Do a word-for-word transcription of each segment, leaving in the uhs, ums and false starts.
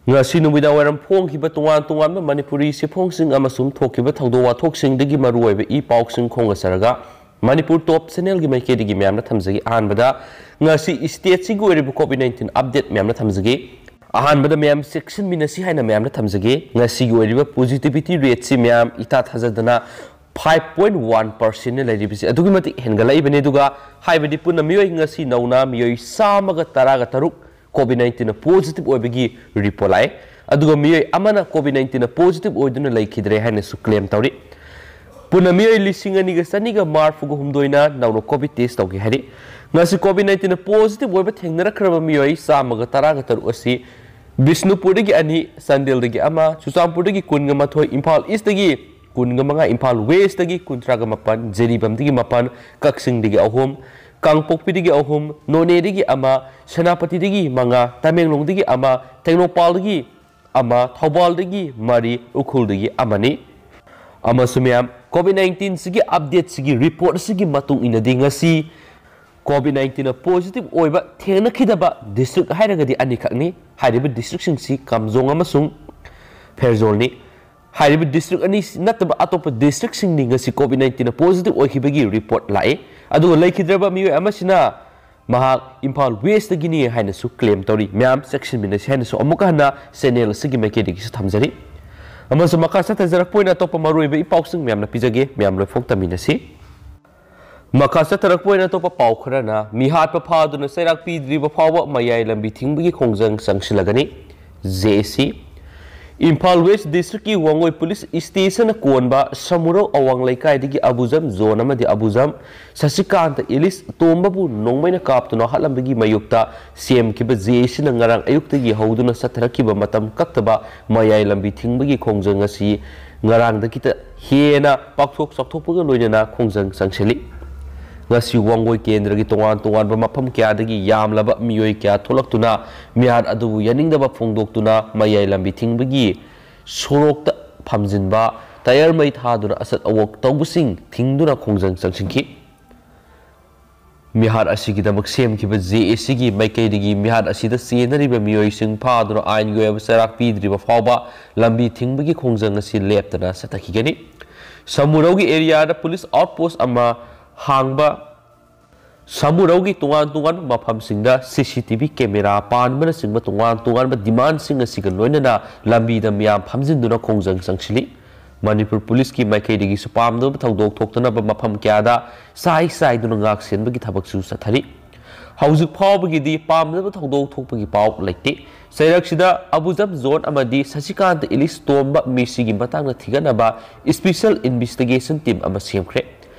ꯉꯁꯤ ꯅꯨꯃꯤꯗꯥꯡ ꯋꯥꯏꯔꯝ ꯐꯣꯡꯈꯤꯕ ꯇꯣꯉꯥꯟ ꯇꯣꯉꯥꯟꯕ ꯃꯅꯤꯄꯨꯔꯤ ꯆꯦꯐꯣꯡꯁꯤꯡ ꯑꯃꯁꯨꯡ ꯊꯣꯛꯈꯤꯕ ꯊꯧꯗꯣꯛ ꯋꯥꯊꯣꯛꯁꯤꯡꯗꯒꯤ ꯃꯔꯨꯑꯣꯏꯕ ꯏ ꯄꯥꯎꯁꯤꯡ ꯈꯣꯝꯒꯠꯆꯔꯒ ꯃꯅꯤꯄꯨꯔ ꯇꯣꯞ ꯆꯦꯅꯦꯜꯒꯤ ꯃꯥꯏꯀꯩꯗꯒꯤ ꯃꯌꯥꯝꯅ ꯊꯝꯖꯒꯦ꯫ ꯑꯍꯥꯟꯕꯗ ꯉꯁꯤ ꯁ꯭ꯇꯦꯠꯁꯤꯒꯤ ꯑꯣꯏꯔꯤꯕ ꯀꯣꯚꯤꯗ ꯅꯥꯏꯟꯇꯤꯟ ꯑꯞꯗꯦꯠ ꯃꯌꯥꯝꯅ ꯊꯝꯖꯒꯦ꯫ ꯑꯍꯥꯟꯕꯗ ꯃꯌꯥꯝ ꯆꯦꯛꯁꯤꯟꯃꯤꯟꯅꯁꯤ ꯍꯥꯏꯅ ꯃꯌꯥꯝꯅ ꯊꯝꯖꯒꯦ꯫ ꯉꯁꯤꯒꯤ ꯑꯣꯏꯔꯤꯕ ꯄꯣꯖꯤꯇꯤꯚꯤꯇꯤ ꯔꯦꯠꯁꯤ ꯃꯌꯥꯝ ꯏꯇꯥ ꯊꯥꯖꯗꯅ ꯐꯥꯏꯚ ꯄꯣꯏꯟ ꯋꯥꯟ ꯄꯥꯔꯁꯦꯟꯅ ꯂꯩꯔꯤꯕꯁꯤ ꯑꯗꯨꯛꯀꯤ ꯃꯇꯤꯛ ꯍꯦꯟꯒꯠꯂꯛꯏꯕꯅꯤ꯫ ꯑꯗꯨꯒ ꯍꯥꯏꯕꯗꯤ ꯄꯨꯟꯅ ꯃꯤꯑꯣꯏ ꯉꯁꯤ ꯅꯧꯅ ꯃꯤꯑꯣꯏ ꯆꯥꯝꯃꯒ ꯇꯔꯥꯒ ꯇꯔꯨꯛ ꯀꯣꯚꯤꯗ ꯅꯥꯏꯟꯇꯤꯟꯅ ꯄꯣꯖꯤꯇꯤꯚ ꯑꯣꯏꯕꯒꯤ ꯔꯤꯄꯣꯔꯠ ꯂꯥꯛꯑꯦ꯫ ꯑꯗꯨꯒ ꯃꯤꯑꯣꯏ ꯑꯃꯅ ꯀꯣꯚꯤꯗ ꯅꯥꯏꯟꯇꯤꯟꯅ ꯄꯣꯖꯤꯇꯤꯚ ꯑꯣꯏꯗꯨꯅ ꯂꯩꯈꯤꯗ꯭ꯔꯦ ꯍꯥꯏꯅꯁꯨ ꯀ꯭ꯂꯦꯝ ꯇꯧꯔꯤ꯫ ꯄꯨꯟꯅ ꯃꯤꯑꯣꯏ ꯂꯤꯁꯤꯡ ꯑꯅꯤꯒ ꯆꯅꯤꯒ ꯃꯔꯤꯐꯨꯒ ꯍꯨꯝꯗꯣꯏꯅ ꯅꯧꯅ ꯀꯣꯚꯤꯗ ꯇꯦꯁ ꯇꯧꯈꯤ ꯍꯥꯏꯔꯤ꯫ ꯉꯁꯤ ꯀꯣꯚꯤꯗ ꯅꯥꯏꯟꯇꯤꯟꯅ ꯄꯣꯖꯤꯇꯤꯚ ꯑꯣꯏꯕ ꯊꯦꯡꯅꯔꯛꯈ꯭ꯔꯕ ꯃꯤꯑꯣꯏ ꯆꯥꯝꯃꯒ ꯇꯔꯥꯒ ꯇꯔꯨꯛ ꯑꯁꯤ ꯕꯤꯁꯅꯨꯄꯨꯔꯗꯒꯤ ꯑꯅꯤ, ꯆꯥꯟꯗꯦꯜꯗꯒꯤ ꯑꯃ, ꯆꯨꯔꯆꯥꯟꯄꯨꯔꯗꯒꯤ ꯀꯨꯟꯒ ꯃꯥꯊꯣꯏ, ꯏꯝꯐꯥꯜ ꯏꯁꯇꯒꯤ ꯀꯨꯟꯒ ꯃꯉꯥ, ꯏꯝꯐꯥꯜ ꯋꯦꯁꯇꯒꯤ ꯀꯨꯟꯊ꯭ꯔꯥꯒ ꯃꯥꯄꯟ, ꯖꯤꯔꯤꯕꯥꯝꯗꯒꯤ ꯃꯥꯄꯟ, ꯀꯛꯆꯤꯡꯗꯒꯤ ꯑꯍꯨꯝ, ꯀꯥꯡꯄꯣꯛꯄꯤꯗꯒꯤ ꯑꯍꯨꯝ, ꯅꯣꯅꯦꯗꯒꯤ ꯑꯃ, ꯁꯦꯅꯥꯄꯇꯤꯗꯒꯤ ꯃꯉꯥ, ꯇꯃꯦꯡꯂꯣꯡꯗꯒꯤ ꯑꯃ, ꯇꯦꯡꯅꯧꯄꯥꯜꯗꯒꯤ ꯑꯃ, ꯊꯧꯕꯥꯜꯗꯒꯤ ꯃꯔꯤ, ꯎꯈ꯭ꯔꯨꯜꯗꯒꯤ ꯑꯃꯅꯤ꯫ ꯑꯃꯁꯨꯡ ꯃꯌꯥꯝ, ꯀꯣꯚꯤꯗ ꯅꯥꯏꯟꯇꯤꯟꯁꯤꯒꯤ ꯑꯞꯗꯦꯠꯁꯤꯒꯤ ꯔꯤꯄꯣꯔꯠꯁꯤꯒꯤ ꯃꯇꯨꯡ ꯏꯟꯅꯗꯤ ꯉꯁꯤ ꯀꯣꯚꯤꯗ ꯅꯥꯏꯟꯇꯤꯟꯅ ꯄꯣꯖꯤꯇꯤꯚ ꯑꯣꯏꯕ ꯊꯦꯡꯅꯈꯤꯗꯕ ꯗꯤꯁꯇ꯭ꯔꯤꯛ ꯍꯥꯏꯔꯒꯗꯤ ꯑꯅꯤꯈꯛꯅꯤ꯫ ꯍꯥꯏꯔꯤꯕ ꯗꯤꯁꯇ꯭ꯔꯤꯛꯁꯤꯡꯁꯤ ꯀꯥꯝꯖꯣꯡ ꯑꯃꯁꯨꯡ ꯐꯦꯔꯖꯣꯜꯅꯤ꯫ ꯍꯥꯏꯔꯤꯕ ꯗꯤꯁꯇ꯭ꯔꯤꯛ ꯑꯅꯤ ꯅꯠꯇꯕ ꯑꯇꯣꯞꯄ ꯗꯤꯁꯇ꯭ꯔꯤꯛꯁꯤꯡꯗꯤ ꯉꯁꯤ ꯀꯣꯚꯤꯗ ꯅꯥꯏꯟꯇꯤꯟꯅ ꯄꯣꯖꯤꯇꯤꯚ ꯑꯣꯏꯈꯤꯕꯒꯤ ꯔꯤꯄꯣꯔꯠ ꯂꯥꯛꯏ꯫ ꯑꯗꯨꯒ ꯂꯩꯈꯤꯗ꯭ꯔꯕ ꯃꯤꯑꯣꯏ ꯑꯃꯁꯤꯅ ꯃꯍꯥꯛ ꯏꯝꯐꯥꯜ ꯋꯦꯁꯇꯒꯤꯅꯤ ꯍꯥꯏꯅꯁꯨ ꯀ꯭ꯂꯦꯝ ꯇꯧꯔꯤ꯫ ꯃꯌꯥꯝ ꯆꯦꯛꯁꯤꯟꯃꯤꯟꯅꯁꯤ ꯍꯥꯏꯅꯁꯨ ꯑꯃꯨꯛꯀ ꯍꯟꯅ ꯆꯦꯅꯦꯜ ꯑꯁꯤꯒꯤ ꯃꯥꯏꯀꯩꯗꯒꯤꯁꯨ ꯊꯝꯖꯔꯤ꯫ ꯑꯃꯁꯨꯡ ꯃꯈꯥ ꯆꯠꯊꯖꯔꯛꯄ ꯑꯣꯏꯅ ꯑꯇꯣꯞꯄ ꯃꯔꯨꯑꯣꯏꯕ ꯏ ꯄꯥꯎꯁꯤꯡ ꯃꯌꯥꯝꯅ ꯄꯤꯖꯒꯦ꯫ ꯃꯌꯥꯝ ꯂꯣꯏꯐꯥꯎ ꯇꯝꯃꯤꯟꯅꯁꯤ꯫ ꯃꯈꯥ ꯆꯠꯊꯔꯛꯄ ꯑꯣꯏꯅ ꯑꯇꯣꯞꯄ ꯄꯥꯎ ꯈꯔꯅ, ꯃꯤꯍꯥꯠꯄ ꯐꯥꯗꯨꯅ ꯆꯩꯔꯥꯛ ꯄꯤꯗ꯭ꯔꯤꯕ ꯐꯥꯎꯕ ꯃꯌꯥꯏ ꯂꯝꯕꯤ ꯊꯤꯡꯕꯒꯤ ꯈꯣꯡꯖꯪ ꯆꯪꯁꯤꯜꯂꯒꯅꯤ꯫ ꯖꯦ ꯑꯦ ꯁꯤ꯫ ꯏꯝꯐꯥꯜ ꯋꯦꯁ ꯗꯤꯁꯇ꯭ꯔꯤꯛꯀꯤ ꯋꯥꯡꯒꯣꯏ ꯄꯨꯂꯤꯁ ꯁ꯭ꯇꯦꯁꯟꯅ ꯀꯣꯟꯕ ꯁꯃꯨꯔꯧ ꯑꯋꯥꯡ ꯂꯩꯀꯥꯏꯗꯒꯤ ꯑꯕꯨꯖꯝ ꯖꯣꯟ ꯑꯃꯗꯤ ꯑꯕꯨꯖꯝ ꯁꯁꯤꯀꯥꯟꯇ ꯑꯦꯂꯤꯁ ꯇꯣꯝꯕꯕꯨ ꯅꯣꯡꯃꯩꯅ ꯀꯥꯞꯇꯨꯅ ꯍꯥꯠꯂꯝꯕꯒꯤ ꯃꯥꯌꯣꯛꯇ ꯁꯦꯝꯈꯤꯕ ꯖꯦ ꯑꯦ ꯁꯤꯅ ꯉꯔꯥꯡ ꯑꯌꯨꯛꯇꯒꯤ ꯍꯧꯗꯨꯅ ꯆꯠꯊꯔꯛꯈꯤꯕ ꯃꯇꯝ ꯀꯛꯇꯕ ꯃꯌꯥꯏ ꯂꯝꯕꯤ ꯊꯤꯡꯕꯒꯤ ꯈꯣꯡꯖꯪ ꯑꯁꯤ ꯉꯔꯥꯡꯗꯒꯤꯇ ꯍꯦꯟꯅ ꯄꯥꯛꯊꯣꯛ ꯆꯥꯎꯊꯣꯛꯄꯒ ꯂꯣꯏꯅꯅ ꯈꯣꯡꯖꯪ ꯆꯪꯁꯤꯜꯂꯤ꯫ ꯉꯁꯤ ꯋꯥꯡꯒꯣꯏ ꯀꯦꯟꯗ꯭ꯔꯒꯤ ꯇꯣꯉꯥꯟ ꯇꯣꯉꯥꯟꯕ ꯃꯐꯝ ꯀꯌꯥꯗꯒꯤ ꯌꯥꯝꯂꯕ ꯃꯤꯑꯣꯏ ꯀꯌꯥ ꯊꯣꯛꯂꯛꯇꯨꯅ ꯃꯤꯍꯥꯠ ꯑꯗꯨꯕꯨ ꯌꯥꯅꯤꯡꯗꯕ ꯐꯣꯡꯗꯣꯛꯇꯨꯅ ꯃꯌꯥꯏ ꯂꯝꯕꯤ ꯊꯤꯡꯕꯒꯤ ꯁꯣꯔꯣꯛꯇ ꯐꯝꯖꯤꯟꯕ, ꯇꯌꯥꯔ ꯃꯩ ꯊꯥꯗꯨꯅ ꯑꯆꯠ ꯑꯋꯣꯛ ꯇꯧꯕꯁꯤꯡ ꯊꯤꯡꯗꯨꯅ ꯈꯣꯡꯖꯪ ꯆꯪꯁꯤꯟꯈꯤ꯫ ꯃꯤꯍꯥꯠ ꯑꯁꯤꯒꯤꯗꯃꯛ ꯁꯦꯝꯈꯤꯕ ꯖꯦ ꯑꯦ ꯁꯤꯒꯤ ꯃꯥꯏꯀꯩꯗꯒꯤ ꯃꯤꯍꯥꯠ ꯑꯁꯤꯗ ꯆꯦꯟꯅꯔꯤꯕ ꯃꯤꯑꯣꯏꯁꯤꯡ ꯐꯥꯗꯨꯅ ꯑꯥꯏꯟꯒꯤ ꯑꯣꯏꯕ ꯆꯩꯔꯥꯛ ꯄꯤꯗ꯭ꯔꯤꯕ ꯐꯥꯎꯕ ꯂꯝꯕꯤ ꯊꯤꯡꯕꯒꯤ ꯈꯣꯡꯖꯪ ꯑꯁꯤ ꯂꯦꯞꯇꯅ ꯆꯠꯊꯈꯤꯒꯅꯤ꯫ ꯁꯃꯨꯔꯧꯒꯤ ꯑꯦꯔꯤꯌꯥꯗ ꯄꯨꯂꯤꯁ ꯑꯥꯎꯠꯄꯣꯁ ꯑꯃ ꯍꯥꯡꯕ, ꯁꯃꯨꯔꯧꯒꯤ ꯇꯣꯉꯥꯟ ꯇꯣꯉꯥꯟꯕ ꯃꯐꯝꯁꯤꯡꯗ ꯁꯤ ꯁꯤ ꯇꯤ ꯚꯤ ꯀꯦꯃꯦꯔꯥ ꯄꯥꯟꯕꯅꯆꯤꯡꯕ ꯇꯣꯉꯥꯟ ꯇꯣꯉꯥꯟꯕ ꯗꯤꯃꯥꯟꯁꯤꯡ ꯑꯁꯤꯒ ꯂꯣꯏꯅꯅ ꯂꯝꯕꯤꯗ ꯃꯤꯌꯥꯝ ꯐꯝꯖꯤꯟꯗꯨꯅ ꯈꯣꯡꯖꯪ ꯆꯪꯁꯤꯜꯂꯤ꯫ ꯃꯅꯤꯄꯨꯔ ꯄꯨꯂꯤꯁꯀꯤ ꯃꯥꯏꯀꯩꯗꯒꯤꯁꯨ ꯄꯥꯝꯗꯕ ꯊꯧꯗꯣꯛ ꯊꯣꯛꯇꯅꯕ ꯃꯐꯝ ꯀꯌꯥꯗ ꯆꯥꯏ ꯆꯥꯏꯗꯨꯅ ꯉꯥꯛ ꯁꯦꯟꯕꯒꯤ ꯊꯕꯛꯁꯨ ꯆꯠꯊꯔꯤ꯫ ꯍꯧꯖꯤꯛ ꯐꯥꯎꯕꯒꯤꯗꯤ ꯄꯥꯝꯗꯕ ꯊꯧꯗꯣꯛ ꯊꯣꯛꯄꯒꯤ ꯄꯥꯎ ꯂꯩꯇꯦ꯫ ꯆꯩꯔꯛꯁꯤꯗ ꯑꯕꯨꯖꯝ ꯖꯣꯟ ꯑꯃꯗꯤ ꯁꯁꯤꯀꯥꯟꯇ ꯏꯂꯤꯁ ꯇꯣꯝꯕ ꯃꯤꯁꯤꯒꯤ ꯃꯇꯥꯡꯗ ꯊꯤꯒꯠꯅꯕ ꯏꯁꯄꯤꯁꯦꯜ ꯏꯟꯚꯦꯁꯇꯤꯒꯦꯁꯟ ꯇꯤꯝ ꯑꯃ ꯁꯦꯝꯈ꯭ꯔꯦ꯫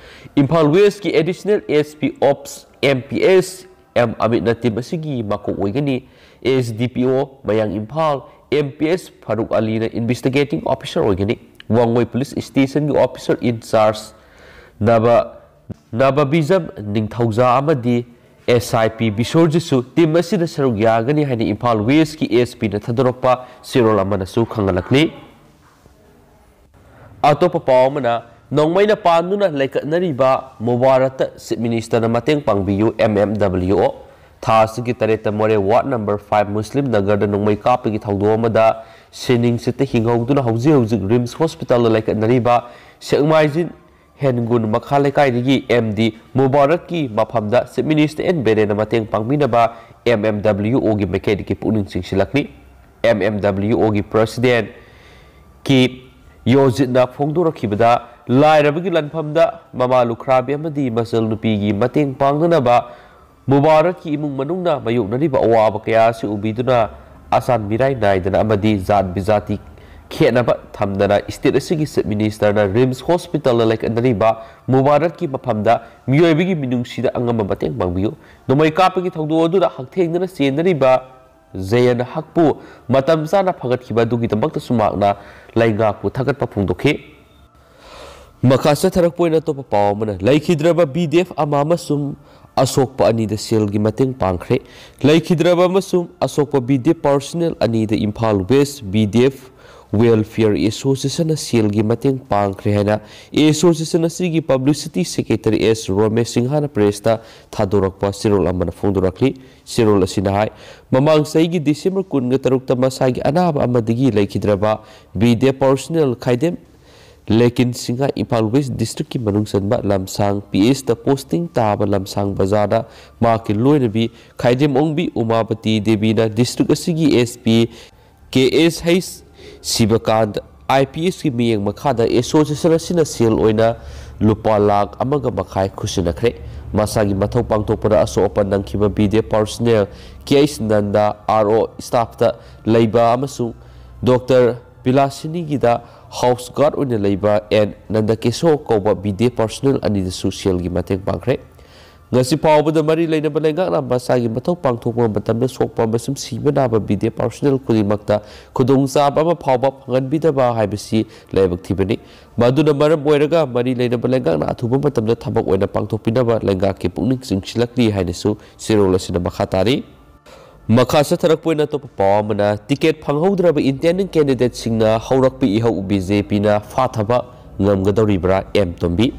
ꯏꯝꯐꯥꯜ ꯋꯦꯁꯀꯤ additional S P ops M P S M ꯑꯃꯤꯠꯅ ꯇꯤꯝ ꯑꯁꯤꯒꯤ ꯃꯀꯣꯛ ꯑꯣꯏꯒꯅꯤ꯫ ꯑꯦꯁ ꯗꯤ ꯄꯤ ꯑꯣ ꯃꯌꯥꯡ ꯏꯝꯐꯥꯜ ꯑꯦꯝ ꯄꯤ ꯑꯦꯁ ꯐꯥꯔꯨꯛ ꯑꯂꯤꯅ ꯏꯟꯚꯦꯁꯇꯤꯒꯦꯇꯤꯡ ꯑꯣꯐꯤꯁꯔ ꯑꯣꯏꯒꯅꯤ꯫ ꯋꯥꯡꯉꯣꯏ ꯄꯨꯂꯤꯁ ꯁ꯭ꯇꯦꯁꯟꯒꯤ ꯑꯣꯐꯤꯁꯔ ꯏꯟꯆꯥꯔꯖ ꯅꯕ ꯅꯕꯕꯤꯖꯝ ꯅꯤꯡꯊꯧꯖꯥ ꯑꯃꯗꯤ ꯑꯦꯁ ꯑꯥꯏ ꯄꯤ ꯕꯤꯁꯣꯔꯖꯤꯠꯁꯨ ꯇꯤꯝ ꯑꯁꯤꯗ ꯁꯔꯨꯛ ꯌꯥꯒꯅꯤ ꯍꯥꯏꯅ ꯏꯝꯐꯥꯜ ꯋꯦꯁꯀꯤ ꯑꯦꯁ ꯄꯤꯅ ꯊꯥꯗꯣꯔꯛꯄ ꯆꯦꯔꯣꯜ ꯑꯃꯅꯁꯨ ꯈꯪꯍꯜꯂꯛꯂꯤ꯫ ꯑꯇꯣꯞꯄ ꯄꯥꯎ ꯑꯃꯅ, ꯅꯣꯡꯃꯩꯅ ꯄꯥꯟꯗꯨꯅ ꯂꯩꯀꯠꯅꯔꯤꯕ ꯃꯨꯕꯥꯔꯛꯇ ꯆꯤꯐ ꯃꯤꯅꯤꯁꯇꯔꯅ ꯃꯇꯦꯡ ꯄꯥꯡꯕꯤꯌꯨ, ꯑꯦꯝ ꯑꯦꯝ ꯗꯕ꯭ꯂꯤꯎ ꯑꯣ꯫ ꯊꯥ ꯑꯁꯤꯒꯤ ꯇꯔꯦꯠꯇ ꯃꯣꯔꯦ ꯋꯥꯔꯗ ꯅꯝꯕꯔ ꯐꯥꯏꯚ ꯃꯨꯁꯂꯤꯝ ꯅꯒꯔꯗ ꯅꯣꯡꯃꯩ ꯀꯥꯞꯄꯒꯤ ꯊꯧꯗꯣꯛ ꯑꯃꯗ ꯁꯤꯅꯤꯡꯁꯤꯠꯇ ꯍꯤꯡꯍꯧꯗꯨꯅ ꯍꯧꯖꯤꯛ ꯍꯧꯖꯤꯛ ꯔꯤꯝꯁ ꯍꯣꯁꯄꯤꯇꯥꯜꯗ ꯂꯩꯀꯠꯅꯔꯤꯕ ꯁꯦꯛꯃꯥꯏꯖꯤꯟ ꯍꯦꯟꯒꯨꯟ ꯃꯈꯥ ꯂꯩꯀꯥꯏꯗꯒꯤ ꯑꯦꯝ ꯗꯤ ꯃꯨꯕꯥꯔꯛꯀꯤ ꯃꯐꯝꯗ ꯆꯤꯐ ꯃꯤꯅꯤꯁꯇꯔ ꯑꯦꯟ ꯕꯤꯔꯦꯟꯅ ꯃꯇꯦꯡ ꯄꯥꯡꯕꯤꯅꯕ ꯑꯦꯝ ꯑꯦꯝ ꯗꯕ꯭ꯂꯤꯎ ꯑꯣꯒꯤ ꯃꯥꯏꯀꯩꯗꯒꯤ ꯄꯨꯛꯅꯤꯡ ꯆꯤꯡꯁꯤꯜꯂꯛꯂꯤ꯫ ꯑꯦꯝ ꯑꯦꯝ ꯗꯕ꯭ꯂꯤꯎ ꯑꯣꯒꯤ ꯄ꯭ꯔꯁꯤꯗꯦꯟ ꯀꯦ ꯌꯣꯖꯤꯠꯅ ꯐꯣꯡꯗꯣꯔꯛꯈꯤꯕꯗ, ꯂꯥꯏꯔꯕꯒꯤ ꯂꯥꯟꯐꯝꯗ ꯃꯃꯥ ꯂꯨꯈ꯭ꯔꯥꯕꯤ ꯑꯃꯗꯤ ꯃꯆꯜ ꯅꯨꯄꯤꯒꯤ ꯃꯇꯦꯡ ꯄꯥꯡꯅꯅꯕ ꯃꯨꯕꯥꯔꯛꯀꯤ ꯏꯃꯨꯡ ꯃꯅꯨꯡꯅ ꯃꯥꯌꯣꯛꯅꯔꯤꯕ ꯑꯋꯥꯕ ꯀꯌꯥ ꯑꯁꯤ ꯎꯕꯤꯗꯨꯅ ꯑꯁꯥꯟ ꯃꯤꯔꯥꯏ ꯅꯥꯏꯗꯅ ꯑꯃꯗꯤ ꯖꯥꯠ ꯕꯤꯖꯥꯇꯤ ꯈꯦꯠꯅꯕ ꯊꯝꯗꯅ ꯁ꯭ꯇꯦꯠ ꯑꯁꯤꯒꯤ ꯆꯤꯐ ꯃꯤꯅꯤꯁꯇꯔꯅ ꯔꯤꯝꯁ ꯍꯣꯁꯄꯤꯇꯥꯜꯗ ꯂꯩꯀꯠꯅꯔꯤꯕ ꯃꯨꯕꯥꯔꯛꯀꯤ ꯃꯐꯝꯗ ꯃꯤꯑꯣꯏꯕꯒꯤ ꯃꯤꯅꯨꯡꯁꯤꯗ ꯑꯉꯝꯕ ꯃꯇꯦꯡ ꯄꯥꯡꯕꯤꯌꯨ꯫ ꯅꯣꯡꯃꯩ ꯀꯥꯞꯄꯒꯤ ꯊꯧꯗꯣꯛ ꯑꯗꯨꯗ ꯍꯛꯊꯦꯡꯅꯅ ꯆꯦꯟꯅꯔꯤꯕ ꯖꯌꯟ ꯍꯛꯄꯨ ꯃꯇꯝ ꯆꯥꯅ ꯐꯒꯠꯈꯤꯕ ꯑꯗꯨꯒꯤꯗꯃꯛꯇꯁꯨ ꯃꯍꯥꯛꯅ ꯂꯩꯉꯥꯛꯄꯨ ꯊꯥꯒꯠꯄ ꯐꯣꯡꯗꯣꯛꯈꯤ꯫ ꯃꯈꯥ ꯆꯠꯊꯔꯛꯄ ꯑꯣꯏꯅ ꯑꯇꯣꯞꯄ ꯄꯥꯎ ꯑꯃꯅ, ꯂꯩꯈꯤꯗ꯭ꯔꯕ ꯕꯤ ꯗꯤ ꯑꯦꯐ ꯑꯃ ꯑꯃꯁꯨꯡ ꯑꯁꯣꯛꯄ ꯑꯅꯤꯗ ꯁꯦꯜꯒꯤ ꯃꯇꯦꯡ ꯄꯥꯡꯈ꯭ꯔꯦ꯫ ꯂꯩꯈꯤꯗ꯭ꯔꯕ ꯑꯃꯁꯨꯡ ꯑꯁꯣꯛꯄ ꯕꯤ ꯗꯤ ꯑꯦꯐ ꯄꯥꯔꯁꯣꯅꯦꯜ ꯑꯅꯤꯗ Imphal west B D F Welfare Association ꯅ ꯁꯦꯜꯒꯤ ꯃꯇꯦꯡ ꯄꯥꯡꯈ꯭ꯔꯦ ꯍꯥꯏꯅ Association ꯑꯁꯤꯒꯤ Publicity Secretary S ꯔꯣꯃꯦꯁ ꯁꯤꯡꯍꯅ press ꯇ ꯊꯥꯗꯣꯔꯛꯄ ꯆꯦꯔꯣꯜ ꯑꯃꯅ ꯐꯣꯡꯗꯣꯔꯛꯂꯤ꯫ ꯆꯦꯔꯣꯜ ꯑꯁꯤꯅ ꯍꯥꯏ, ꯃꯃꯥꯡ ꯆꯍꯤꯒꯤ December ꯀꯨꯟꯒ ꯇꯔꯨꯛꯇ ꯃꯁꯥꯒꯤ ꯑꯅꯥꯕ ꯑꯃꯗꯒꯤ ꯂꯩꯈꯤꯗ꯭ꯔꯕ B D F personnel ꯈꯥꯏꯗꯦꯝ ꯂꯦꯀꯤꯟ ꯁꯤꯡꯍ ꯏꯝꯐꯥꯜ West District ꯀꯤ ꯃꯅꯨꯡ ꯆꯟꯕ ꯂꯝꯁꯥꯡ P H ꯇ posting ꯇꯥꯕ ꯂꯝꯁꯥꯡ ꯕꯖꯥꯔꯗ ꯃꯍꯥꯛꯀꯤ ꯂꯣꯏꯅꯕꯤ ꯈꯥꯏꯗꯦꯝ ꯑꯣꯡꯕꯤ ꯎꯃꯥꯄꯇꯤ ꯗꯦꯕꯤꯅ district ꯑꯁꯤꯒꯤ S P K S H ꯁꯤꯕꯀꯥꯟꯇ I P S ꯀꯤ ꯃꯤꯠꯌꯦꯡ ꯃꯈꯥꯗ Association ꯑꯁꯤꯅ ꯁꯦꯜ ꯑꯣꯏꯅ ꯂꯨꯄꯥ ꯂꯥꯈ ꯑꯃꯒ ꯃꯈꯥꯏ ꯈꯨꯠꯁꯤꯟꯅꯈ꯭ꯔꯦ꯫ ꯃꯁꯥꯒꯤ ꯃꯊꯧ ꯄꯥꯡꯊꯣꯛꯄꯗ ꯑꯁꯣꯛ ꯑꯄꯟ ꯅꯪꯈꯤꯕ B D F personnel K H Nanda R O staff ꯇ ꯂꯩꯕ ꯑꯃꯁꯨꯡ Doctor ꯕꯤꯂꯥꯁꯤꯅꯤꯒꯤꯗ house guard ꯑꯣꯏꯅ ꯂꯩꯕ N ꯅꯟꯗ ꯀꯦꯁꯣ ꯀꯧꯕ B D F personnel ꯑꯅꯤꯗꯁꯨ ꯁꯦꯜꯒꯤ ꯃꯇꯦꯡ ꯄꯥꯡꯈ꯭ꯔꯦ꯫ ꯉꯁꯤ ꯐꯥꯎꯕꯗ ꯃꯔꯤ ꯂꯩꯅꯕ ꯂꯩꯉꯥꯛꯅ ꯃꯁꯥꯒꯤ ꯃꯊꯧ ꯄꯥꯡꯊꯣꯛꯄ ꯃꯇꯝꯗ ꯁꯣꯛꯄ ꯑꯃꯁꯨꯡ ꯁꯤꯕ ꯅꯥꯕ B D F personnel ꯈꯨꯗꯤꯡꯃꯛꯇ ꯈꯨꯗꯣꯡꯆꯥꯕ ꯑꯃ ꯐꯥꯎꯕ ꯐꯪꯍꯟꯕꯤꯗꯕ ꯍꯥꯏꯕꯁꯤ ꯂꯥꯏꯕꯛ ꯊꯤꯕꯅꯤ꯫ ꯃꯗꯨꯅ ꯃꯔꯝ ꯑꯣꯏꯔꯒ ꯃꯔꯤ ꯂꯩꯅꯕ ꯂꯩꯉꯥꯛꯅ ꯑꯊꯨꯕ ꯃꯇꯝꯗ ꯊꯕꯛ ꯑꯣꯏꯅ ꯄꯥꯡꯊꯣꯛꯄꯤꯅꯕ ꯂꯩꯉꯥꯛꯀꯤ ꯄꯨꯛꯅꯤꯡ ꯆꯤꯡꯁꯤꯜꯂꯛꯂꯤ ꯍꯥꯏꯅꯁꯨ ꯆꯦꯔꯣꯜ ꯑꯁꯤꯅ ꯃꯈꯥ ꯇꯥꯔꯤ꯫ ꯃꯈꯥ ꯆꯠꯊꯔꯛꯄ ꯑꯣꯏꯅ ꯑꯇꯣꯞꯄ ꯄꯥꯎ ꯑꯃꯅ, ticket ꯐꯪꯍꯧꯗ꯭ꯔꯕ intending candidate ꯁꯤꯡꯅ ꯍꯧꯔꯛꯄ ꯏꯍꯧ B J P ꯅ ꯐꯥꯊꯕ ꯉꯝꯒꯗꯧꯔꯤꯕ꯭ꯔꯥ? M Tombi.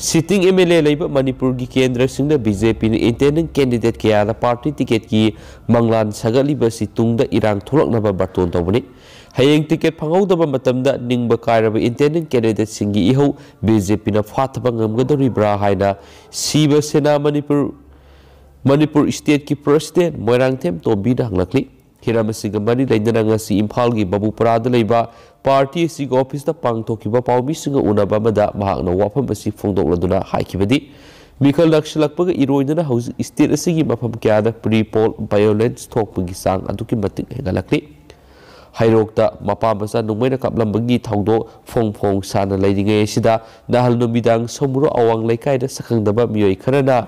Sitting M L A ꯂꯩꯕ ꯃꯅꯤꯄꯨꯔꯒꯤ ꯀꯦꯟꯗ꯭ꯔꯁꯤꯡꯗ B J P ꯅ intending candidate ꯀꯌꯥꯗ party ticket ꯀꯤ ꯃꯪꯂꯥꯟ ꯁꯥꯒꯠꯂꯤꯕ ꯑꯁꯤ ꯇꯨꯡꯗ ꯏꯔꯥꯡ ꯊꯣꯛꯂꯛꯅꯕ ꯕꯥꯔꯇꯣꯟ ꯇꯧꯕꯅꯤ꯫ ꯍꯌꯦꯡ ticket ꯐꯪꯍꯧꯗꯕ ꯃꯇꯝꯗ ꯅꯤꯡꯕ ꯀꯥꯏꯔꯕ intending candidate ꯁꯤꯡꯒꯤ ꯏꯍꯧ B J P ꯅ ꯐꯥꯊꯕ ꯉꯝꯒꯗꯧꯔꯤꯕ꯭ꯔꯥ ꯍꯥꯏꯅ ꯁꯤꯕ ꯁꯦꯅꯥ ꯃꯅꯤꯄꯨꯔ ꯃꯅꯤꯄꯨꯔ state ꯀꯤ president ꯃꯣꯏꯔꯥꯡꯊꯦꯝ ꯇꯣꯝꯕꯤꯅ ꯍꯪꯂꯛꯂꯤ꯫ ꯍꯤꯔꯝ ꯑꯁꯤꯒ ꯃꯔꯤ ꯂꯩꯅꯅ ꯉꯁꯤ ꯏꯝꯐꯥꯜꯒꯤ ꯕꯕꯨꯄꯔꯥꯗ ꯂꯩꯕ party ꯑꯁꯤꯒꯤ office ꯇ ꯄꯥꯡꯊꯣꯛꯈꯤꯕ ꯄꯥꯎꯃꯤꯁꯤꯡꯒ ꯎꯅꯕ ꯑꯃꯗ ꯃꯍꯥꯛꯅ ꯋꯥꯐꯝ ꯑꯁꯤ ꯐꯣꯡꯗꯣꯛꯂꯗꯨꯅ ꯍꯥꯏꯈꯤꯕꯗꯤ, ꯃꯤꯈꯜ ꯅꯛꯁꯤꯜꯂꯛꯄꯒ ꯏꯔꯣꯏꯅꯅ ꯍꯧꯖꯤꯛ state ꯑꯁꯤꯒꯤ ꯃꯐꯝ ꯀꯌꯥꯗ pre-poll violence ꯊꯣꯛꯄꯒꯤ ꯆꯥꯡ ꯑꯗꯨꯛꯀꯤ ꯃꯇꯤꯛ ꯍꯦꯟꯒꯠꯂꯛꯂꯤ꯫ ꯍꯩꯔꯣꯛꯇ ꯃꯄꯥ ꯃꯆꯥ ꯅꯣꯡꯃꯩꯅ ꯀꯥꯞꯂꯝꯕꯒꯤ ꯊꯧꯗꯣꯛ ꯐꯣꯡ ꯐꯣꯡ ꯁꯥꯅ ꯂꯩꯔꯤꯉꯩ ꯑꯁꯤꯗ, ꯅꯍꯥꯜ ꯅꯨꯃꯤꯗꯥꯡ ꯁꯣꯃꯨꯔꯣ ꯑꯋꯥꯡ ꯂꯩꯀꯥꯏꯗ ꯁꯛꯈꯪꯗꯕ ꯃꯤꯑꯣꯏ ꯈꯔꯅ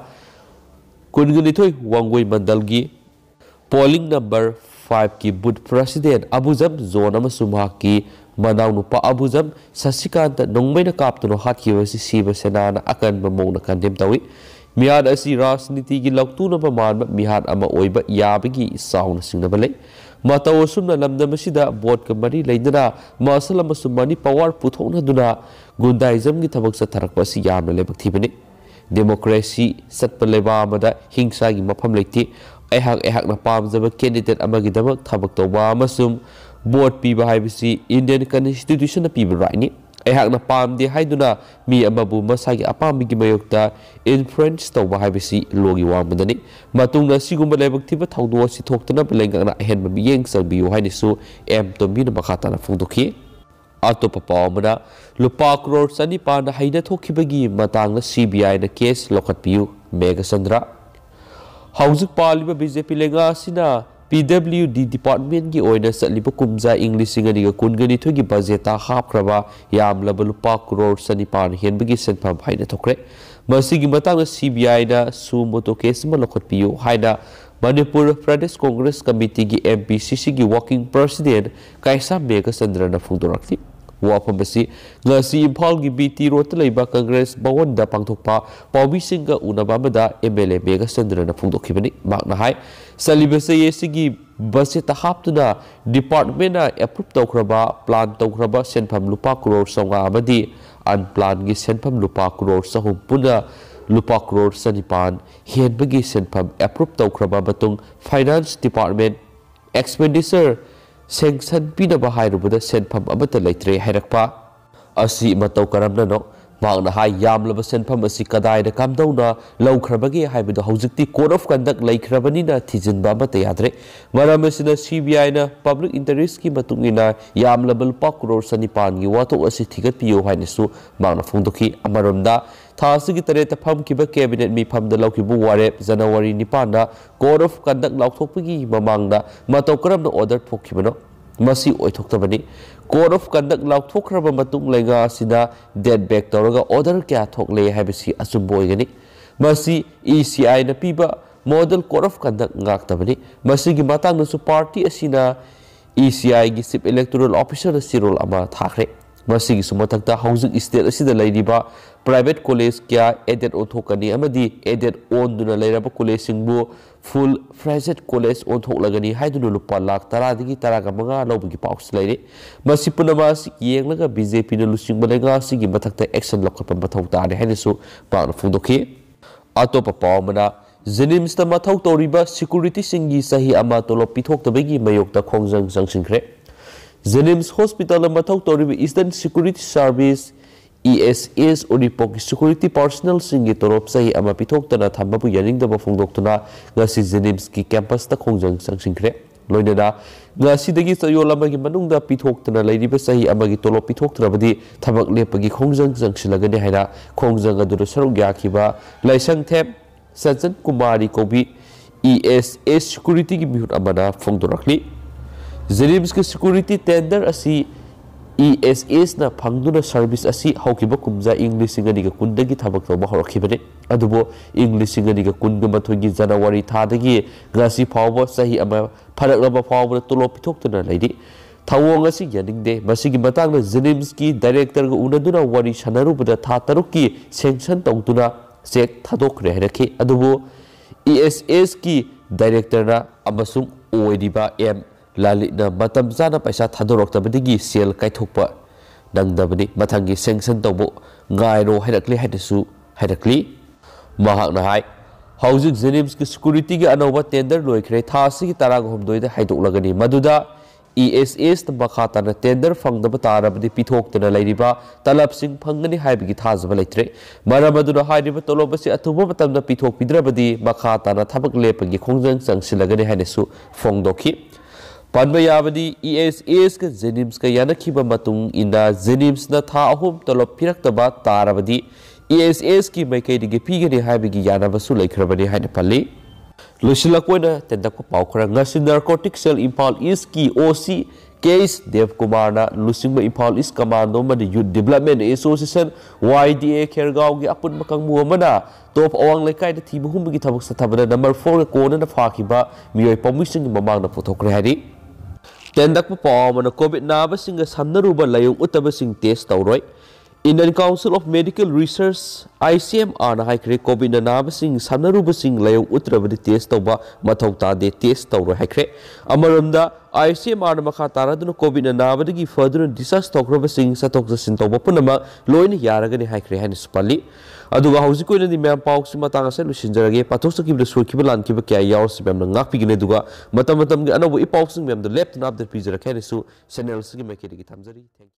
ꯀꯨꯟꯒ ꯅꯤꯊꯣꯏ ꯋꯥꯡꯒꯣꯏ ꯃꯟꯗꯜꯒꯤ polling number five ꯀꯤ booth president ꯑꯕꯨꯖꯝ ꯖꯣꯟ ꯑꯃꯁꯨꯡ ꯃꯍꯥꯛꯀꯤ ꯃꯅꯥꯎꯅꯨꯄꯥ ꯑꯕꯨꯖꯝ ꯁꯁꯤꯀꯥꯟꯇ ꯅꯣꯡꯃꯩꯅ ꯀꯥꯞꯇꯨꯅ ꯍꯥꯠꯈꯤꯕ ꯑꯁꯤ ꯁꯤꯕ ꯁꯦꯅꯥꯅ ꯑꯀꯟꯕ ꯃꯑꯣꯡꯗ condemn ꯇꯧꯏ꯫ ꯃꯤꯍꯥꯠ ꯑꯁꯤ ꯔꯥꯖꯅꯤꯇꯤꯒꯤ ꯂꯧꯇꯨꯅꯕ ꯃꯥꯟꯕ ꯃꯤꯍꯥꯠ ꯑꯃ ꯑꯣꯏꯕ ꯌꯥꯕꯒꯤ ꯆꯥꯎꯅ ꯆꯤꯡꯅꯕ ꯂꯩ꯫ ꯃꯇꯧ ꯑꯁꯨꯝꯅ ꯂꯝꯗꯝ ꯑꯁꯤꯗ ꯚꯣꯠꯀ ꯃꯔꯤ ꯂꯩꯅꯅ muscle ꯑꯃꯁꯨꯡ money power ꯄꯨꯊꯣꯛꯅꯗꯨꯅ ꯒꯨꯟꯗꯥꯏꯖꯝꯒꯤ ꯊꯕꯛ ꯆꯠꯊꯔꯛꯄ ꯑꯁꯤ ꯌꯥꯝꯅ ꯂꯥꯏꯕꯛ ꯊꯤꯕꯅꯤ꯫ Democracy ꯆꯠꯄ ꯂꯩꯕꯥꯛ ꯑꯃꯗ ꯍꯤꯡꯁꯥꯒꯤ ꯃꯐꯝ ꯂꯩꯇꯦ꯫ ꯑꯩꯍꯥꯛ ꯑꯩꯍꯥꯛꯅ ꯄꯥꯝꯖꯕ candidate ꯑꯃꯒꯤꯗꯃꯛ ꯊꯕꯛ ꯇꯧꯕ ꯑꯃꯁꯨꯡ ꯚꯣꯠ ꯄꯤꯕ ꯍꯥꯏꯕꯁꯤ Indian Constitutionꯅ ꯄꯤꯕ rightꯅꯤ꯫ ꯑꯩꯍꯥꯛꯅ ꯄꯥꯝꯗꯦ ꯍꯥꯏꯗꯨꯅ ꯃꯤ ꯑꯃꯕꯨ ꯃꯁꯥꯒꯤ ꯑꯄꯥꯝꯕꯒꯤ ꯃꯥꯌꯣꯛꯇ influence ꯇꯧꯕ ꯍꯥꯏꯕꯁꯤ ꯂꯣꯒꯤ ꯋꯥꯡꯃꯗꯅꯤ꯫ ꯃꯇꯨꯡꯗ ꯑꯁꯤꯒꯨꯝꯕ ꯂꯥꯏꯕꯛ ꯊꯤꯕ ꯊꯧꯗꯣꯛ ꯑꯁꯤ ꯊꯣꯛꯇꯅꯕ ꯂꯩꯉꯥꯛꯅ ꯑꯍꯦꯟꯕ ꯃꯤꯠꯌꯦꯡ ꯆꯪꯕꯤꯌꯨ ꯍꯥꯏꯅꯁꯨ ꯑꯦꯝ ꯇꯣꯝꯕꯤꯅ ꯃꯈꯥ ꯇꯥꯅ ꯐꯣꯡꯗꯣꯛꯈꯤ꯫ ꯑꯇꯣꯞꯄ ꯄꯥꯎ ꯑꯃꯅ, ꯂꯨꯄꯥ ꯀ꯭ꯔꯣꯔ ꯆꯅꯤꯄꯥꯟ ꯍꯩꯅ ꯊꯣꯛꯈꯤꯕꯒꯤ ꯃꯇꯥꯡꯗ CBIꯅ case ꯂꯧꯈꯠꯄꯤꯌꯨ, ꯃꯦꯘꯆꯟꯗ꯭ꯔ꯫ ꯍꯧꯖꯤꯛ ꯄꯥꯜꯂꯤꯕ BJP ꯂꯩꯉꯥꯛ ꯑꯁꯤꯅ PWD departmentꯀꯤ ꯑꯣꯏꯅ ꯆꯠꯂꯤꯕ ꯀꯨꯝꯖꯥ ꯏꯪ ꯂꯤꯁꯤꯡ ꯑꯅꯤꯒ ꯀꯨꯟꯒ ꯅꯤꯊꯣꯏꯒꯤ budgetꯇ ꯍꯥꯞꯈ꯭ꯔꯕ ꯌꯥꯝꯂꯕ ꯂꯨꯄꯥ ꯀ꯭ꯔꯣꯔ ꯆꯅꯤꯄꯥꯟ ꯍꯦꯟꯕꯒꯤ ꯁꯦꯟꯐꯝ ꯍꯩꯅ ꯊꯣꯛꯈ꯭ꯔꯦ꯫ ꯃꯁꯤꯒꯤ ꯃꯇꯥꯡꯗ CBIꯅ suo motu case ꯑꯃ ꯂꯧꯈꯠꯄꯤꯌꯨ ꯍꯥꯏꯅ ꯃꯅꯤꯄꯨꯔ ꯄ꯭ꯔꯗꯦꯁ ꯀꯣꯡꯒ꯭ꯔꯦꯁ ꯀꯃꯤꯇꯤꯒꯤ MPCCꯒꯤ working president ꯀꯥꯏꯁꯥꯝ ꯃꯦꯘꯆꯟꯗ꯭ꯔꯅ ꯐꯣꯡꯗꯣꯔꯛꯂꯤ꯫ ꯋꯥꯐꯝ ꯑꯁꯤ ꯉꯁꯤ ꯏꯝꯐꯥꯜꯒꯤ BT Roadꯇ ꯂꯩꯕ ꯀꯪꯒ꯭ꯔꯦꯁ ꯚꯋꯟꯗ ꯄꯥꯡꯊꯣꯛꯄ ꯄꯥꯎꯃꯤꯁꯤꯡꯒ ꯎꯅꯕ ꯑꯃꯗ MLA ꯃꯦꯘꯆꯟꯗ꯭ꯔꯅ ꯐꯣꯡꯗꯣꯛꯈꯤꯕꯅꯤ꯫ ꯃꯍꯥꯛꯅ ꯍꯥꯏ, ꯆꯠꯂꯤꯕ ꯆꯍꯤ ꯑꯁꯤꯒꯤ budgetꯇ ꯍꯥꯞꯇꯨꯅ departmentꯅ approve ꯇꯧꯈ꯭ꯔꯕ, plan ꯇꯧꯈ꯭ꯔꯕ ꯁꯦꯟꯐꯝ ꯂꯨꯄꯥ ꯀ꯭ꯔꯣꯔ ꯆꯥꯝꯃꯉꯥ ꯑꯃꯗꯤ unplannedꯒꯤ ꯁꯦꯟꯐꯝ ꯂꯨꯄꯥ ꯀ꯭ꯔꯣꯔ ꯆꯍꯨꯝ, ꯄꯨꯟꯅ ꯂꯨꯄꯥ ꯀ꯭ꯔꯣꯔ ꯆꯅꯤꯄꯥꯟ ꯍꯦꯟꯕꯒꯤ ꯁꯦꯟꯐꯝ approve ꯇꯧꯈ꯭ꯔꯕ ꯃꯇꯨꯡ, finance department expenditure sanction ꯄꯤꯅꯕ ꯍꯥꯏꯔꯨꯕꯗ ꯁꯦꯟꯐꯝ ꯑꯃꯠꯇ ꯂꯩꯇ꯭ꯔꯦ ꯍꯥꯏꯔꯛꯄ ꯑꯁꯤ ꯃꯇꯧ ꯀꯔꯝꯅꯅꯣ? ꯃꯍꯥꯛꯅ ꯍꯥꯏ, ꯌꯥꯝꯂꯕ ꯁꯦꯟꯐꯝ ꯑꯁꯤ ꯀꯗꯥꯏꯗ ꯀꯝꯗꯧꯅ ꯂꯧꯈ꯭ꯔꯕꯒꯦ ꯍꯥꯏꯕꯗꯨ ꯍꯧꯖꯤꯛꯇꯤ code of conduct ꯂꯩꯈ꯭ꯔꯕꯅꯤꯅ ꯊꯤꯖꯤꯟꯕ ꯑꯃꯠꯇ ꯌꯥꯗ꯭ꯔꯦ꯫ ꯃꯔꯝ ꯑꯁꯤꯅ CBIꯅ public interestꯀꯤ ꯃꯇꯨꯡ ꯏꯟꯅ ꯌꯥꯝꯂꯕ ꯂꯨꯄꯥ ꯀ꯭ꯔꯣꯔ ꯆꯅꯤꯄꯥꯟꯒꯤ ꯋꯥꯊꯣꯛ ꯑꯁꯤ ꯊꯤꯒꯠꯄꯤꯌꯨ ꯍꯥꯏꯅꯁꯨ ꯃꯍꯥꯛꯅ ꯐꯣꯡꯗꯣꯛꯈꯤ꯫ ꯑꯃꯔꯣꯝꯗ, ꯊꯥ ꯑꯁꯤꯒꯤ ꯇꯔꯦꯠꯇ ꯐꯝꯈꯤꯕ cabinet ꯃꯤꯐꯝꯗ ꯂꯧꯈꯤꯕ ꯋꯥꯔꯦꯞ, ꯖꯅꯋꯥꯔꯤ ꯅꯤꯄꯥꯟꯗ code of conduct ꯂꯥꯎꯊꯣꯛꯄꯒꯤ ꯃꯃꯥꯡꯗ ꯃꯇꯧ ꯀꯔꯝꯅ order ꯊꯣꯛꯈꯤꯕꯅꯣ? ꯃꯁꯤ ꯑꯣꯏꯊꯣꯛꯇꯕꯅꯤ꯫ Code of conduct ꯂꯥꯎꯊꯣꯛꯈ꯭ꯔꯕ ꯃꯇꯨꯡ ꯂꯩꯉꯥꯛ ꯑꯁꯤꯅ date back ꯇꯧꯔꯒ order ꯀꯌꯥ ꯊꯣꯛꯂꯦ ꯍꯥꯏꯕꯁꯤ ꯑꯆꯨꯝꯕ ꯑꯣꯏꯒꯅꯤ꯫ ꯃꯁꯤ ECIꯅ ꯄꯤꯕ model code of conduct ꯉꯥꯛꯇꯕꯅꯤ꯫ ꯃꯁꯤꯒꯤ ꯃꯇꯥꯡꯗꯁꯨ party ꯑꯁꯤꯅ ECIꯒꯤ Chief Electoral Officerꯗ ꯆꯦꯔꯣꯜ ꯑꯃ ꯊꯥꯈ꯭ꯔꯦ꯫ ꯃꯁꯤꯒꯤꯁꯨ ꯃꯊꯛꯇ ꯍꯧꯖꯤꯛ state ꯑꯁꯤꯗ ꯂꯩꯔꯤꯕ private college ꯀꯌꯥ aided ꯑꯣꯟꯊꯣꯛꯀꯅꯤ ꯑꯃꯗꯤ aided ꯑꯣꯟꯗꯨꯅ ꯂꯩꯔꯕ collegeꯁꯤꯡꯕꯨ full fledged college ꯑꯣꯟꯊꯣꯛꯂꯒꯅꯤ ꯍꯥꯏꯗꯨꯅ ꯂꯨꯄꯥ ꯂꯥꯈ ꯇꯔꯥꯗꯒꯤ ꯇꯔꯥꯒ ꯃꯉꯥ ꯂꯧꯕꯒꯤ ꯄꯥꯎꯁꯨ ꯂꯩꯔꯤ꯫ ꯃꯁꯤ ꯄꯨꯝꯅꯃꯛ ꯑꯁꯤ ꯌꯦꯡꯂꯒ BJPꯅ ꯂꯨꯆꯤꯡꯕ ꯂꯩꯉꯥꯛ ꯑꯁꯤꯒꯤ ꯃꯊꯛꯇ action ꯂꯧꯈꯠꯄ ꯃꯊꯧ ꯇꯥꯔꯦ ꯍꯥꯏꯅꯁꯨ ꯃꯍꯥꯛꯅ ꯐꯣꯡꯗꯣꯛꯈꯤ꯫ ꯑꯇꯣꯞꯄ ꯄꯥꯎ ꯑꯃꯅ, JNIMSꯇ ꯃꯊꯧ ꯇꯧꯔꯤꯕ securityꯁꯤꯡꯒꯤ ꯆꯍꯤ ꯑꯃ ꯇꯣꯂꯣꯞ ꯄꯤꯊꯣꯛꯇꯕꯒꯤ ꯃꯥꯌꯣꯛꯇ ꯈꯣꯡꯖꯪ ꯆꯪꯁꯤꯟꯈ꯭ꯔꯦ꯫ JNIMS hospitalꯗ ꯃꯊꯧ ꯇꯧꯔꯤꯕ Eastern Security Service, ESS, ꯎꯔꯤꯄꯣꯛꯀꯤ security personnelꯁꯤꯡꯒꯤ ꯇꯣꯂꯣꯞ ꯆꯍꯤ ꯑꯃ ꯄꯤꯊꯣꯛꯇꯅ ꯊꯝꯕꯕꯨ ꯌꯥꯅꯤꯡꯗꯕ ꯐꯣꯡꯗꯣꯛꯇꯨꯅ ꯉꯁꯤ JNIMSꯀꯤ campusꯇ ꯈꯣꯡꯖꯪ ꯆꯪꯁꯤꯟꯈ꯭ꯔꯦ꯫ ꯂꯣꯏꯅꯅ ꯉꯁꯤꯗꯒꯤ ꯆꯌꯣꯜ ꯑꯃꯒꯤ ꯃꯅꯨꯡꯗ ꯄꯤꯊꯣꯛꯇꯅ ꯂꯩꯔꯤꯕ ꯆꯍꯤ ꯑꯃꯒꯤ ꯇꯣꯂꯣꯞ ꯄꯤꯊꯣꯛꯇ꯭ꯔꯕꯗꯤ ꯊꯕꯛ ꯂꯦꯞꯄꯒꯤ ꯈꯣꯡꯖꯪ ꯆꯪꯁꯤꯜꯂꯒꯅꯤ ꯍꯥꯏꯅ ꯈꯣꯡꯖꯪ ꯑꯗꯨꯗ ꯁꯔꯨꯛ ꯌꯥꯈꯤꯕ ꯂꯥꯏꯁꯪꯊꯦꯝ ꯁꯖꯟ ꯀꯨꯃꯥꯔꯤ ꯀꯧꯕꯤ ESS securityꯒꯤ ꯃꯤꯍꯨꯠ ꯑꯃꯅ ꯐꯣꯡꯗꯣꯔꯛꯂꯤ꯫ JNIMSꯀꯤ security tender ꯑꯁꯤ ESSꯅ ꯐꯪꯗꯨꯅ service ꯑꯁꯤ ꯍꯧꯈꯤꯕ ꯀꯨꯝꯖꯥ ꯏꯪ ꯂꯤꯁꯤꯡ ꯑꯅꯤꯒ ꯀꯨꯟꯗꯒꯤ ꯊꯕꯛ ꯇꯧꯕ ꯍꯧꯔꯛꯈꯤꯕꯅꯤ꯫ ꯑꯗꯨꯕꯨ ꯏꯪ ꯂꯤꯁꯤꯡ ꯑꯅꯤꯒ ꯀꯨꯟꯒ ꯃꯥꯊꯣꯏꯒꯤ January ꯊꯥꯗꯒꯤ ꯉꯁꯤ ꯐꯥꯎꯕ ꯆꯍꯤ ꯑꯃ ꯐꯥꯔꯛꯂꯕ ꯐꯥꯎꯕꯗ ꯇꯣꯂꯣꯞ ꯄꯤꯊꯣꯛꯇꯨꯅ ꯂꯩꯔꯤ꯫ ꯊꯧꯑꯣꯡ ꯑꯁꯤ ꯌꯥꯅꯤꯡꯗꯦ꯫ ꯃꯁꯤꯒꯤ ꯃꯇꯥꯡꯗ JNIMSꯀꯤ directorꯒ ꯎꯅꯗꯨꯅ ꯋꯥꯔꯤ ꯁꯥꯟꯅꯔꯨꯕꯗ ꯊꯥ ꯇꯔꯨꯛꯀꯤ sanction ꯇꯧꯗꯨꯅ cheque ꯊꯥꯗꯣꯛꯈ꯭ꯔꯦ ꯍꯥꯏꯔꯛꯈꯤ꯫ ꯑꯗꯨꯕꯨ ESSꯀꯤ directorꯅ ꯑꯃꯁꯨꯡ ꯑꯣꯏꯔꯤꯕ M ꯂꯂꯤꯠꯅ ꯃꯇꯝ ꯆꯥꯅ ꯄꯩꯁꯥ ꯊꯥꯗꯣꯔꯛꯇꯕꯗꯒꯤ ꯁꯦꯜ ꯀꯥꯏꯊꯣꯛꯄ ꯅꯪꯗꯕꯅꯤ꯫ ꯃꯊꯪꯒꯤ sanction ꯇꯧꯕ ꯉꯥꯏꯔꯣ ꯍꯥꯏꯔꯛꯂꯤ ꯍꯥꯏꯅꯁꯨ ꯍꯥꯏꯔꯛꯂꯤ꯫ ꯃꯍꯥꯛꯅ ꯍꯥꯏ, ꯍꯧꯖꯤꯛ JNIMSꯀꯤ securityꯒꯤ ꯑꯅꯧꯕ tender ꯂꯣꯏꯈ꯭ꯔꯦ꯫ ꯊꯥ ꯑꯁꯤꯒꯤ ꯇꯔꯥꯒ ꯍꯨꯝꯗꯣꯏꯗ ꯍꯥꯏꯗꯣꯛꯂꯒꯅꯤ꯫ ꯃꯗꯨꯗ ESSꯅ ꯃꯈꯥ ꯇꯥꯅ tender ꯐꯪꯗꯕ ꯇꯥꯔꯕꯗꯤ ꯄꯤꯊꯣꯛꯇꯅ ꯂꯩꯔꯤꯕ ꯇꯂꯕꯁꯤꯡ ꯐꯪꯒꯅꯤ ꯍꯥꯏꯕꯒꯤ ꯊꯥꯖꯕ ꯂꯩꯇ꯭ꯔꯦ꯫ ꯃꯔꯝ ꯑꯗꯨꯅ ꯍꯥꯏꯔꯤꯕ ꯇꯣꯂꯣꯞ ꯑꯁꯤ ꯑꯊꯨꯕ ꯃꯇꯝꯗ ꯄꯤꯊꯣꯛꯄꯤꯗ꯭ꯔꯕꯗꯤ ꯃꯈꯥ ꯇꯥꯅ ꯊꯕꯛ ꯂꯦꯞꯄꯒꯤ ꯈꯣꯡꯖꯪ ꯆꯪꯁꯤꯜꯂꯒꯅꯤ ꯍꯥꯏꯅꯁꯨ ꯐꯣꯡꯗꯣꯛꯈꯤ꯫ ꯄꯟꯕ ꯌꯥꯕꯗꯤ, ESSꯀ JNIMSꯀ ꯌꯥꯅꯈꯤꯕ ꯃꯇꯨꯡ ꯏꯟꯅ JNIMSꯅ ꯊꯥ ꯑꯍꯨꯝ ꯇꯣꯂꯣꯞ ꯄꯤꯔꯛꯇꯕ ꯇꯥꯔꯕꯗꯤ ESSꯀꯤ ꯃꯥꯏꯀꯩꯗꯒꯤ ꯄꯤꯒꯅꯤ ꯍꯥꯏꯕꯒꯤ ꯌꯥꯅꯕꯁꯨ ꯂꯩꯈ꯭ꯔꯕꯅꯤ ꯍꯥꯏꯅ ꯄꯜꯂꯤ꯫ ꯂꯣꯏꯁꯤꯜꯂꯛꯄ ꯑꯣꯏꯅ ꯇꯦꯟꯇꯛꯄ ꯄꯥꯎ ꯈꯔ꯫ ꯉꯁꯤ narcotic cell ꯏꯝꯐꯥꯜ ꯏꯁꯀꯤ OC ꯀꯦ ꯑꯦꯁ ꯗꯦꯕꯀꯨꯃꯥꯔꯅ ꯂꯨꯆꯤꯡꯕ ꯏꯝꯐꯥꯜ ꯏꯁ ꯀꯃꯥꯟꯗꯣ ꯑꯃꯗꯤ Youth Development Association, YDA, ꯈꯦꯔꯒꯥꯎꯒꯤ ꯑꯄꯨꯟꯕ ꯀꯥꯡꯕꯨ ꯑꯃꯅ ꯇꯣꯞ ꯑꯋꯥꯡ ꯂꯩꯀꯥꯏꯗ ꯊꯤꯕ ꯍꯨꯝꯕꯒꯤ ꯊꯕꯛ ꯆꯠꯊꯕꯗ number fourꯒ ꯀꯣꯟꯅꯅ ꯐꯥꯈꯤꯕ ꯃꯤꯑꯣꯏ ꯄꯥꯝꯕꯤꯁꯤꯡꯒꯤ ꯃꯃꯥꯡꯗ ꯄꯨꯊꯣꯛꯈ꯭ꯔꯦ ꯍꯥꯏꯔꯤ꯫ ꯍꯦꯟꯗꯛꯄ ꯄꯥꯎ ꯑꯃꯅ, ꯀꯣꯚꯤꯗ ꯅꯥꯕꯁꯤꯡꯒ ꯁꯝꯅꯔꯨꯕ ꯂꯥꯏꯑꯣꯡ ꯎꯠꯇꯕꯁꯤꯡ ꯇꯦꯁ ꯇꯧꯔꯣꯏ꯫ Indian Council of Medical Research, I C M R ꯅ ꯍꯥꯏꯈ꯭ꯔꯦ, ꯀꯣꯚꯤꯗꯅ ꯅꯥꯕꯁꯤꯡ ꯁꯝꯅꯔꯨꯕꯁꯤꯡ ꯂꯥꯏꯑꯣꯡ ꯎꯠꯇ꯭ꯔꯕꯗꯤ ꯇꯦꯁ ꯇꯧꯕ ꯃꯊꯧ ꯇꯥꯗꯦ, ꯇꯦꯁ ꯇꯧꯔꯣꯏ ꯍꯥꯏꯈ꯭ꯔꯦ꯫ ꯑꯃꯔꯣꯝꯗ, I C M R ꯅ ꯃꯈꯥ ꯇꯥꯔꯗꯨꯅ ꯀꯣꯚꯤꯗꯅ ꯅꯥꯕꯗꯒꯤ ꯐꯗꯨꯅ discharge ꯇꯧꯈ꯭ꯔꯕꯁꯤꯡ ꯆꯠꯊꯣꯛ ꯆꯠꯁꯤꯟ ꯇꯧꯕ ꯄꯨꯝꯅꯃꯛ ꯂꯣꯏꯅ ꯌꯥꯔꯒꯅꯤ ꯍꯥꯏꯈ꯭ꯔꯦ ꯍꯥꯏꯅꯁꯨ ꯄꯜꯂꯤ꯫ ꯑꯗꯨꯒ ꯍꯧꯖꯤꯛꯀꯤ ꯑꯣꯏꯅꯗꯤ ꯃꯌꯥꯝ ꯄꯥꯎꯁꯤ ꯃꯇꯥꯡ ꯑꯁꯤꯗ ꯂꯣꯏꯁꯤꯟꯖꯔꯒꯦ꯫ ꯄꯥꯊꯣꯛꯆꯈꯤꯕꯗ ꯁꯣꯏꯈꯤꯕ ꯂꯥꯟꯈꯤꯕ ꯀꯌꯥ ꯌꯥꯎꯔꯁꯤ ꯃꯌꯥꯝꯅ ꯉꯥꯛꯄꯤꯒꯅꯤ꯫ ꯑꯗꯨꯒ ꯃꯇꯝ ꯃꯇꯝꯒꯤ ꯑꯅꯧꯕ ꯏ ꯄꯥꯎꯁꯤꯡ ꯃꯌꯥꯝꯗ ꯂꯦꯞꯇꯅ update ꯄꯤꯖꯔꯛꯀꯦ ꯍꯥꯏꯅꯁꯨ channel ꯑꯁꯤꯒꯤ ꯃꯥꯏꯀꯩꯗꯒꯤ ꯊꯝꯖꯔꯤ꯫ Thank you꯫